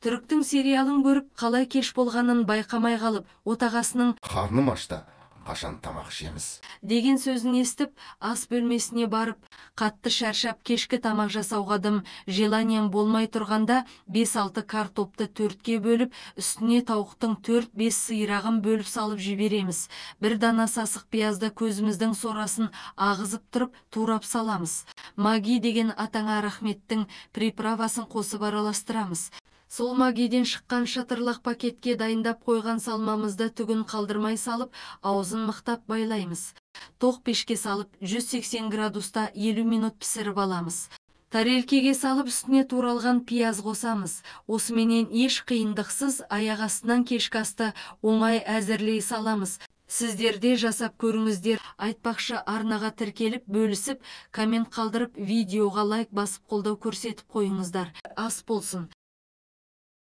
Түріктің сериалын көріп, қалай кеш болғанын байқамай қалып, отағасының «Қарным ашты, қашан тамақ ішеміз?» деген сөзін естіп, ас бөлмесіне барып, қатты шаршап кешкі тамақ жасауға дым желаниям болмай тұрғанда 5-6 картопты төртке бөліп, үстіне тауықтың 4-5 сирағын бөліп салып жібереміз. Бір дана сасық пиязды көзіміздің сорасын ағызып тұрып турап саламыз. Маги деген атаңа рахметтің приправасын қосып араластырамыз. Сол магиден шыққан шытырлақ пакетке дайындап қойған салмамызды түгін қалдырмай салып, аузын мықтап байлаймыз. Тоқ пешке салып, 180 градуста 50 минут пісіріп аламыз. Тарелкеге салып, үстіне туралған пияз қосамыз. Осыменен еш қиындықсыз аяқ астынан кешкі асты оңай әзірлей саламыз. Сіздер де жасап көріңіздер. Айтпақшы, арнаға тіркеліп, бөлісіп, коммент қалдырып, видеоға лайк басып қолдау көрсетіп қойыңыздар. Ас болсын.